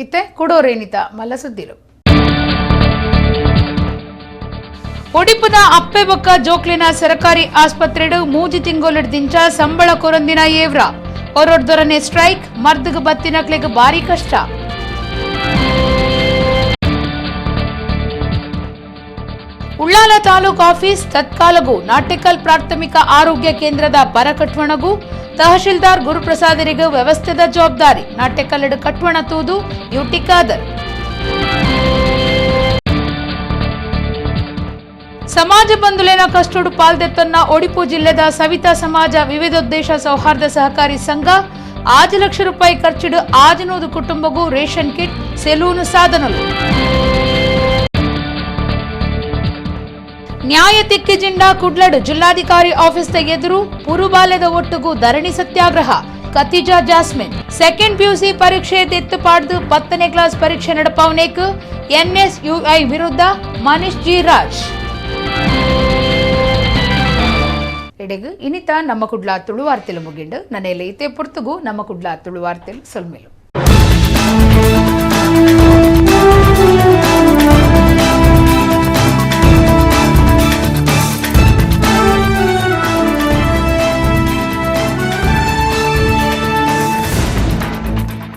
ಇತ್ತೆ ಕೊಡೋರೇನಿತ ಮಲ್ಲ ಸುದ್ದಿಲು. ಒಡಿಪುದ ಅಪ್ಪೆ ಬೊಕ್ಕ ಜೋಕ್ಲಿನ ಸರಕಾರಿ ಆಸ್ಪತ್ರೆಡು 3 ತಿಂಗೊಲಿಡ್ದಿಂಚ ಸಂಬಳ ಕೊರೊಂದಿನ ಏವ್ರ ಒರೊಡ್ದೊರನೆ ಸ್ಟ್ರೈಕ್ ಮರ್ದಗ ಬತ್ತಿನಕ್ಲೆಗ್ ಭಾರಿ ಕಷ್ಟ. ಉಳ್ಳಾಲ ತಾಲೂಕು ಆಫೀಸ್ ತತ್ಕಾಲಗೂ ನಾಟಿಕಲ್ ಪ್ರಾಥಮಿಕ ಆರೋಗ್ಯ ಕೇಂದ್ರದ ಪರ ಕಟ್ವಣಗೂ ತಹಶೀಲ್ದಾರ್ ಗುರುಪ್ರಸಾದರಿಗೆ ವ್ಯವಸ್ಥೆದ ಜವಾಬ್ದಾರಿ. ನಾಟ್ಯಕಲ್ಲಡು ಕಟ್ವಣ ತೂದು ಯುಟಿ ಖಾದರ್. ಸಮಾಜ ಬಂಧುಲೇನ ಕಷ್ಟೋಡು ಪಾಲ್ದೆತ್ತನ್ನ ಒಡಿಪು ಜಿಲ್ಲೆದ ಸವಿತಾ ಸಮಾಜ ವಿವಿಧೋದ್ದೇಶ ಸೌಹಾರ್ದ ಸಹಕಾರಿ ಸಂಘ 5 ಲಕ್ಷ ರೂಪಾಯಿ ಖರ್ಚಿಡು 600 ಕುಟುಂಬಗೂ ರೇಷನ್ ಕಿಟ್ ಸೆಲೂನು ಸಾಧನಲು. ನ್ಯಾಯ ತಿಕ್ಕಿ ಜಿಂಡಾ ಕುಡ್ಲಡು ಜಿಲ್ಲಾಧಿಕಾರಿ ಆಫೀಸ್ ಎದುರು ಪುರುಬಾಲ್ಯದ ಒಟ್ಟುಗೂ ಧರಣಿ ಸತ್ಯಾಗ್ರಹ. ಕತಿಜಾ ಜಾಸ್ಮಿನ್ ಸೆಕೆಂಡ್ ಪಿಯುಸಿ ಪರೀಕ್ಷೆ ತೆತ್ತು ಪಾಡ್ದು 10ನೇ ಕ್ಲಾಸ್ ಪರೀಕ್ಷೆ ನಡಪಾವನೇಕ್ ಎನ್ಎಸ್ಯುಐ ವಿರುದ್ಧ ಮನೀಶ್ ಜಿ ರಾಜ್. ಎಡೆಗು ಇನಿತ ನಮ್ಮ ಕುಡ್ಲ ತುಳುವಾರ್ತೆಲು ಮುಗಿಂಡು ನನ್ನೆಲ್ಲ ಇತ್ತೆ ಪುರ್ತುಗು ನಮ್ಮ ಕುಡ್ಲ ತುಳುವಾರ್ತೆಲು ಸೊಲ್ಮೇಲು.